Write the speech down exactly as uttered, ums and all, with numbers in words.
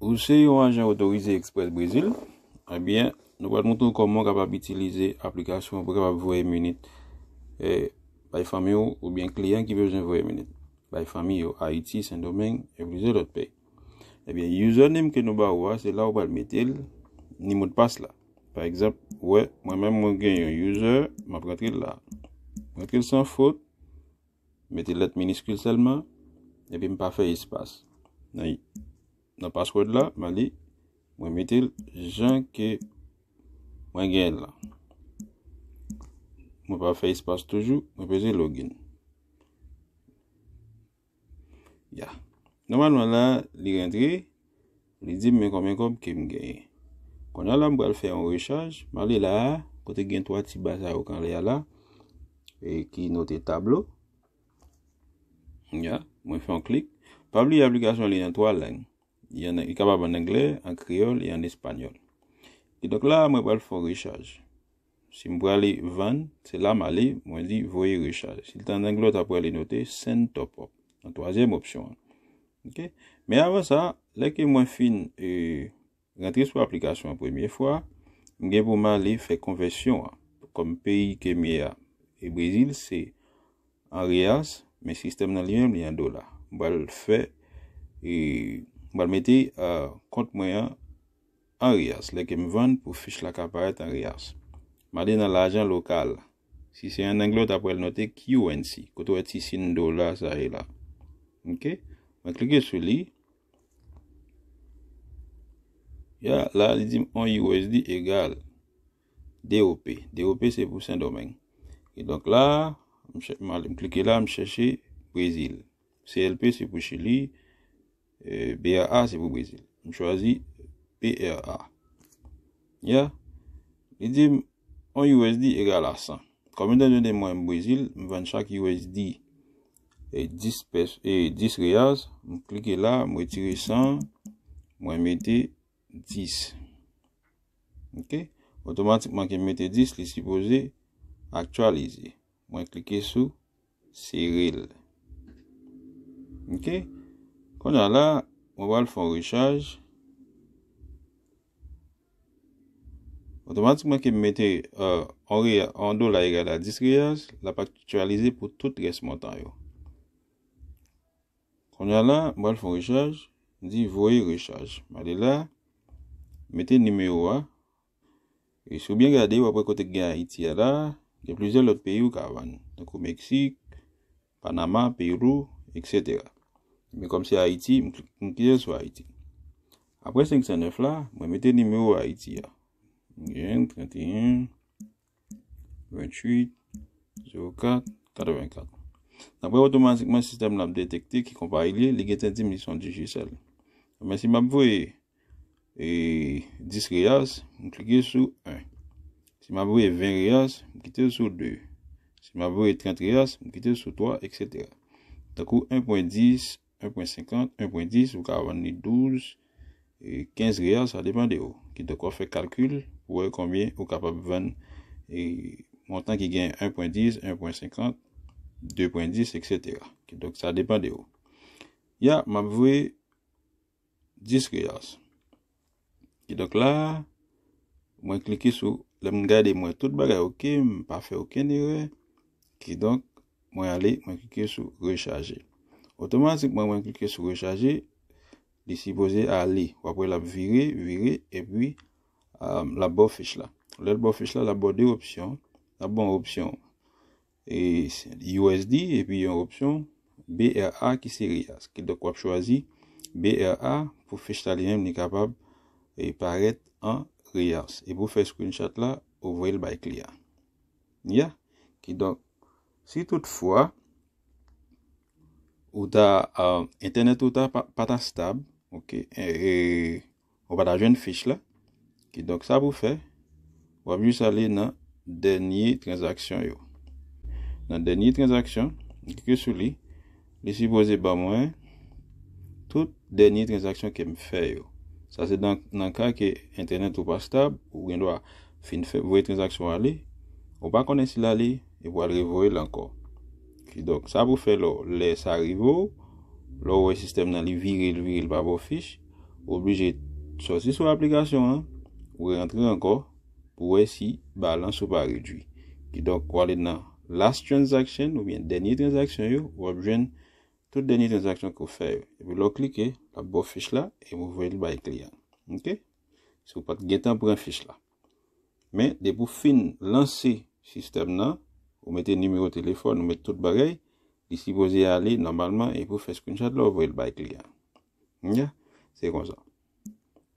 Ou se yon ajan otorize Express Brezil, ebyen, nou pral montre w kòman w kapab itilize aplikasyon pou w kapab voye minit, eh, bay fanmi w oubyen kliyan ki bezwen voye minit bay fanmi yo, Ayiti, Sendomeng, e plizyè lòt peyi. Ebyen, username ke nou ba ou a, se la ou pral mete l, ni modpas la. Pa egzanp, ou wè, mwen menm, mwen gen yon user, m ap rantre l la. Mwen rantre l san fot, mete lèt miniskil sèlman, epi m pa fè espas. Nan, nan password la, m ale, mwen mete l jan ke mwen gen l la. Mwen pa fè espas toujou, mwen peze login. Ya. Nòmalman la, li rantre, li di m men konbyen kòb ke m genyen. Kounye a la, m pral fè yon rechaj, m ale la a, kote gen twa ti ba sa yo k anlè a la, e ki note tablo. Ya, mwen fè yon klik. Pa bliye aplikasyon li nan twa lang. Li an, li kapab an anglè, an kreyòl e an espanyòl. Kidonk la, mwen pral fè yon rechaj. Si m prale vann, se la m ale, mwen di voye rechaj. Si l te an anglè, w ta pral note send top up, nan twazyèm opsyon an. Ok? Men avan sa, lè ke mwen fin, eh, rantre sou aplikasyon an premye fwa, m gen pou m ale fè konvèsyon an. Kòm peyi ke m ye a, e Brezil, se an reyas, men sistèm nan li menm, li an dola. M pral fè, eh, m pral mete, eh, kont mwen an an reyas, lè ke m vann pou fich la ka parèt an reyas. M ale nan lajan lokal. Si se an anglè, w ta pral note Q N C, kote w wè ti siy dola sa ye la. Ok? Mwen klike sou li. Ya, la, li di m yon U S D egal D O P. D O P se pou Sendomeng. E donk la, m chè-, m ale, m klike la, m chèche Brezil. C L P se pou Chili, eh, B R A se pou Brezil. M chwazi B R A. Ya. Li di m yon U S D egal a san. Kòm etan done mwen m Brezil, m vann chak U S D, eh, dis pès, eh, dis reyas. M klike la, m retire san, mwen mete dis. Ok? Otomatikman ke m mete dis, li sipoze aktyalize. Mwen klike sou sere l. Ok? Kounye a la, mwen pral fè yon rechaj. Otomatikman ke m mete, eh, yon reya-, yon dola egal a dis reyas, l ap aktyalize pou tout rès montan yo. Kounye a la, m pral fè yon rechaj, m di voye rechaj. M ale la, mete nimewo a. E si w byen gade, w ap wè kote k gen Ayiti a la, gen plizyè lòt peyi w ka vann, tankou Meksik, Panama, Perou, et cetera. Men kòm se Ayiti, m kli-, m klike sou Ayiti. Apre senk san nèf la, mwen mete nimewo Ayiti a. M gen trannteyen, venntuit, zewo kat, katrevenkat. N ap wè otomatikman sistèm nan ap detekte ki konpayi l ye, li gentan di m li se yon Digicel. Men si m ap voye, e, dis reyas, m klike sou en. Si m ap voye ven reyas, m kite l sou de. Si m ap voye trant reyas, m kite l sou twa, et cetera. Tankou en pwen dis, en pwen senkant, en pwen dis, ou ka vann li douz, e, kenz reyal, sa depann de ou. Kidonk, w ap fè kalkil pou wè konbyen ou kapab vann, e, montan ki gen en pwen dis, en pwen senkant, de pwen dis, et cetera. Kidonk, sa depann de ou. Ya, m ap voye dis reyal. Kidonk la, mwen klike sou, lè m gade, mwen tout bagay oke, m pa fè okenn erè. Kidonk, mwen ale, mwen klike sou rechaje. Otomatikman, mwen klike sou rechaje, li sipoze ale. W ap wè l ap vire, vire, epi, um, l ap ba w fich la. Lè l ba w fich la, l ap ba w de opsyon. L ap ba w opsyon e, U S D, epi yon opsyon B R A ki se reyas. Kidonk, w ap chwazi B R A pou fich la li menm li kapab, e, parèt an reyas. E pou fè screenshot la, ou voye l bay kliyan. Ya. Kidonk, si toutfwa ou ta, ah, entènèt ou ta pa, pa ta stab, oke, e, e, ou pa ta jwenn fich la. Kidonk, sa pou fè, w ap jis ale nan dènye tranzaksyon yo. Nan dènye tranzaksyon, m klike sou li, li sipoze ban mwen tout dènye tranzaksyon ke m fè yo. Sa se nan, nan ka ke entènèt ou pa stab, ou gen dwa fin fè, voye tranzaksyon ale, ou pa konnen si l ale, epi w al revoye l ankò. Kidonk, sa pou fè lè, lè sa rive w, lè w wè sistèm nan li vire, l vire, l pa ba w fich, Ou oblije sòti sou aplikasyon an, ou rantre ankò pou wè si balans ou pa redwi. Kidonk, ou ale nan last transaction oubyen dènye tranzaksyon yo, w ap jwenn tout dènye tranzaksyon ke w fè yo. Epi lè w klike, l ap ba w fich la e w voye l bay kliyan. Ok? Si w pa t gentan pran fich la. Men depi w fin lanse sistèm nan, ou mete nimewo telefòn, ou mete tout bagay, li sipoze ale nòmalman epi w fè screenshot la, w voye l bay kliyan. Ya, se konsa.